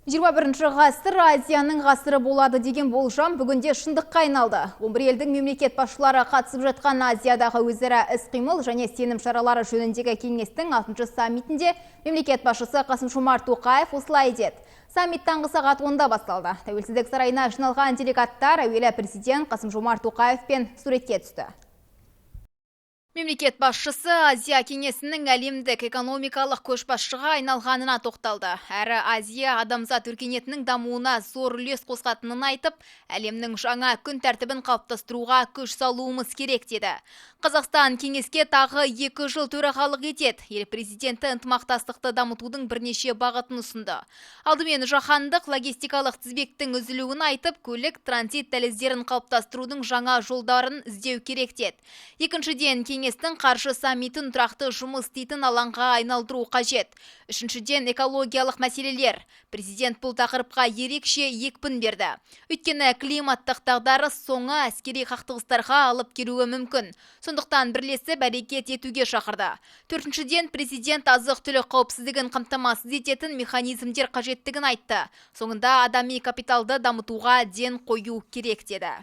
21 ғасыр Азияның ғасыры болады деген болжам бүгінде шындыққа айналды. 11 елдің мемлекет басшылары қатысып жатқан Азиядағы өзара іс-қимыл және сенім шаралары жөніндегі кеңестің 6 саммитінде мемлекет басшысы Қасым-Жомарт Тоқаев осылай деді. Саммит таңғы сағат 10-да басталды. Тәуелсіздік сарайына жиналған делегаттар әуелі президент Қасым-Жомарт Тоқаевпен суретке түсті. Мемлекет басшысы Азия кеңесінің әлемдік экономикалық көшбасшыға айналғанына тоқталды. Әрі Азия адамзат өркениетінің дамуына зор үлес қосатынын айтып, әлемнің жаңа күн тәртібін қалыптастыруға күш салуымыз керек деді. Қазақстан кеңеске тағы 2 жыл төрағалық етеді. Ел президенті ынтымақтастықты дамытудың бірнеше бағытын ұсынды. Алдымен жаһандық логистикалық тізбектің үзілуін айтып, көлік транзит дәліздерін қалыптастырудың жаңа жолдарын іздеу керек деді. Екіншіден, кеңестің қаржы саммитін тұрақты жұмыс істейтін алаңға айналдыру қажет. Үшіншіден, экологиялық мәселелер. Президент бұл тақырыпқа ерекше екпін берді. Өйткені климаттық дағдарыс соңы әскери қақтығыстарға алып келуі мүмкін. Сондықтан бірлесіп әрекет етуге шақырды. Төртіншіден, президент азық-түлік қауіпсіздігін қамтамасыз ететін механизмдер қажеттігін айтты. Соңында адами капиталды дамытуға ден қою керек деді.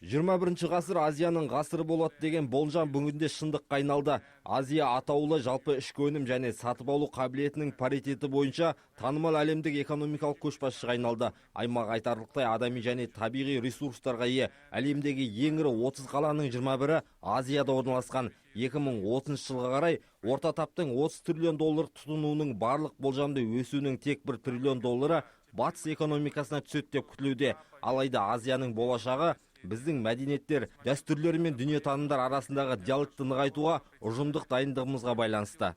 21 ғасыр Азияның ғасыры болады деген болжам бүгінде шындыққа айналды. Азия атаулы жалпы ішкі өнім және сатып алу қабілетінің паритеті бойынша танымал әлемдік экономикалық көшбасшыға айналды. Аймақ айтарлықтай адами және табиғи ресурстарға ие. Әлемдегі ең ірі 30 қаланың 21-і Азияда орналасқан. 2030 жылға қарай орта таптың 30 триллион доллар тұтынуының барлық болжамды өсуінің тек 1 триллион доллары батыс экономикасына түседі деп күтілуде. Алайда Азияның болашағы біздің мәдениеттер, дәстүрлер мен дүниетанымдар арасындағы диалогты нығайтуға ұжымдық дайындығымызға байланысты.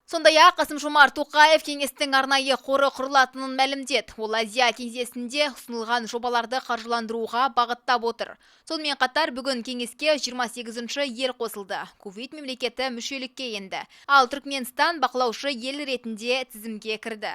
Сондай-ақ Қасым-Жомарт Тоқаев кеңестің арнайы қоры құрылатынын мәлімдеді. Ол Азия кеңесінде ұсынылған жобаларды қаржыландыруға бағыттап отыр. Сонымен қатар бүгін кеңеске 28-ші ел қосылды. Кувейт мемлекеті мүшелікке енді. Ал Түркменстан бақылаушы ел ретінде тізімге кірді.